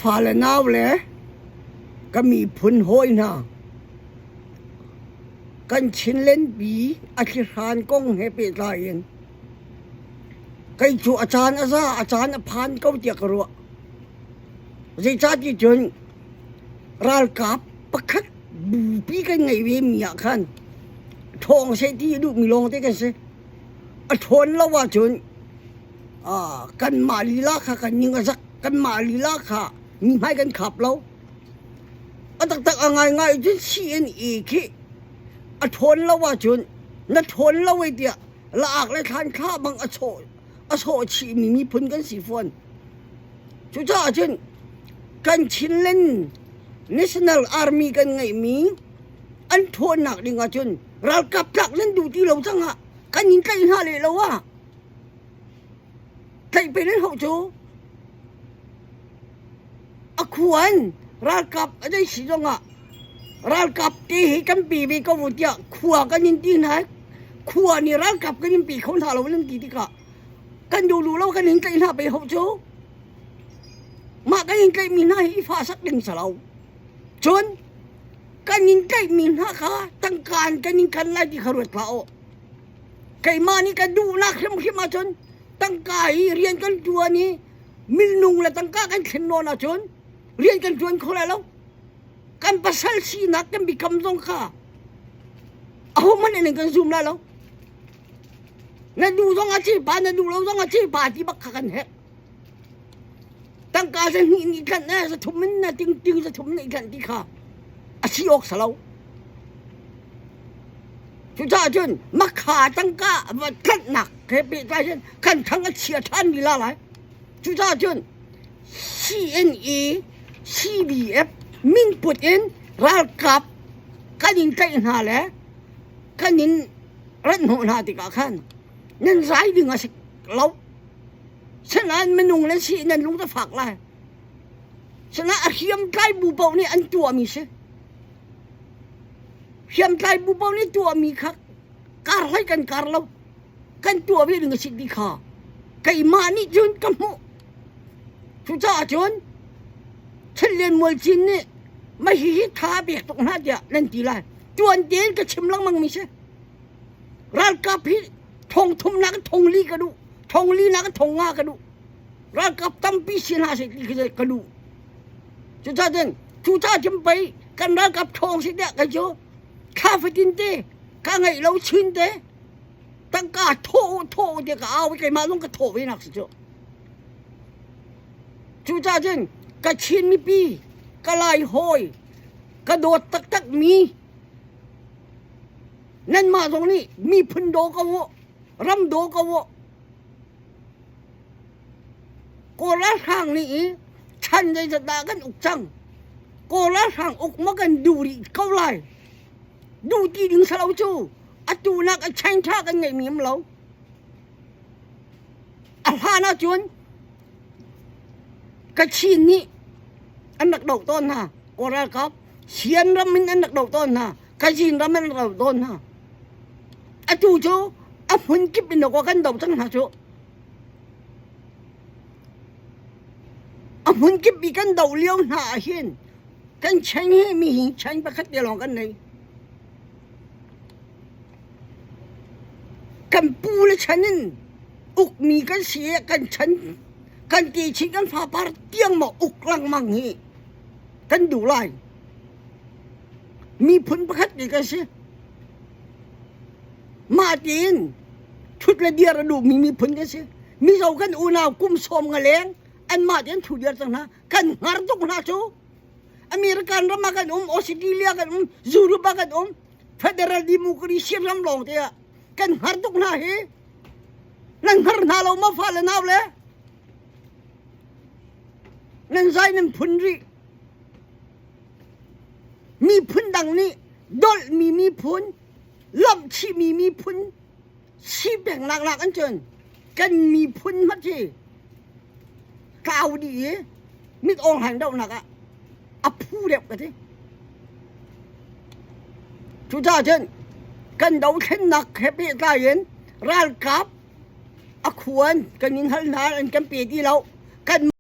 Fale naule ka miphun hawi hna, kan Chinland-pi a thlihran kong he pehtlai in kei cu a caan a za, a caan a phan ko tiah ka ruah. Zeicahti cun ralkap pakhat bupi kan ngeih ve mi ah khan ṭhawng seh ti a duhmi lawngte kan si. A ṭhawn lo ahcun kanmah lila kha kan ning a zak, kanmah lila kha mi hmai kan khap lo. A taktak a ngaingai cun CNA khi a ṭhawn lo ahcun na ṭhawn lo ei tiah laak le thlan thla bang a sawh a sawh chihmi miphun kan si fawn. Cucaah cun kan Chinland National Army kan ngeihmi an ṭhawnnak ding ahcun ralkap tlak nan duh ti lo cang ah kan in tlaih hna leh lo ah tlaih pe nan hauh cu a khuan ralkap a zei si zong ah ralkap te hi kan pe ve ko tiah khua kan in ti hna khua nih ralkap kan in pe kho hna lo nan ti tikah kan duh duh lo kan in tlaih hna pe hauh cu mah kan in tlaihmi hna hi i fa sak ding si lo cun kan in tlaihmi hna kha tangka in kan in khan lai ti kha ruat hlah u. Keimah nih ka duhnak hrimhrim ahcun tangka hi rian kan ṭuan i minung le tangka kan thlen nawn ahcun rian kan ṭuan kho lai lo. Kan pasal sinak kan biakam zong kha ahohmanh nih kan zum lai lo. Na duh zong a ci pa, na duh lo zong a ci pa ti bak kha kan herh. Tangka zahnih nih tlanh eh zathum in na tingting zathum nih tlanh ti kha a si awk si lo. Cucaah cun makha tangka va tlanhnak he pehtlai hin kan thang a chia ṭhan lila lai. Cucaah cun CNA, CDF minput in ralkap kan in tlaih hna le kan in rat hnawh hna tikah khan nan zai ding a si lo. Sinain minung le si nan lung a fak lai. Sinain a hriamtlai bu paoh nih an tuahmi si. Hriamtlai bu paoh nih tuahmi kha kar hlei kan kar lo. Kan tuah ve ding a si ti kha keimah nih cun ka hmuh. Cucaah cun Chinlian Mualcin nih mah hihi tha pek tuk hna tiah nan ti lai. Tuan tein ka chim lengmang mi si. Ralkap hi thong thumnak in thong li ka duh thong li nak in thong nga ka duh ralkap tampi si hna seh ti khi ka duh cucaah cun cucaah cun pei kan ralkap ṭhawng si tiah kei cu thla fatin te ka ngeih lo chin te tangka thawh u thawh u tiah ka au i keimah zong ka thawh ve nak si cu cucaah cun ka Chin mipi ka Lai hawi ka dawt taktak mi Nanmah zong nih miphun daw ko u, ram daw ko u. Kawl ralhrang nih i chan zeizat dah kan uk cang. Kawl ralhrang uk maw kan duh rih ko lai. Duh ti ding salo cu atu nak a chain tha kan ngeih mi um lo. A hlan ahcun Kachin nih an rak doh tawn hna. Kawl ralkap Sian ram in an rak doh tawn hna. Kazin ram an ro tawn hna. Atu cu a hmun kip in kan do cang hna cu. A hmun kip i kan do lio hna ah hin kan chain hi mi hi chain pakhat te lawng kan nei. Kan pu le chan in ukmi kan si i kan chan kan ti chin kan fapar tiang maw uk lengmang hi kan duh lai. Miphun pakhat te kan si. Mah tiin ṭhut le dir a duhmi miphun kan si. Mizo kan unau kum sawm nga leng anmah tein ṭhu dir cang hna. Kan hngar tuk hna cu. American ram ah kan um, Australia kan um, Europe ah kan um, Federal Democracy ram lawng te ah kan hngar tuk hna hi. Nan hngar hna lo ma fa le nau le? Nan zai nan phun rih. Miphun dang nih dolhmi miphun, lawmhchihmi miphun si peknak nak an cun kan miphun hmat hi tlau dih i mit awng hain dohnak ah a phu deuh ka ti. Cucaah cun kan dothlennak he pehtlai in ralkap a khuan kan in hal hna an kan pe ti lo. Kan.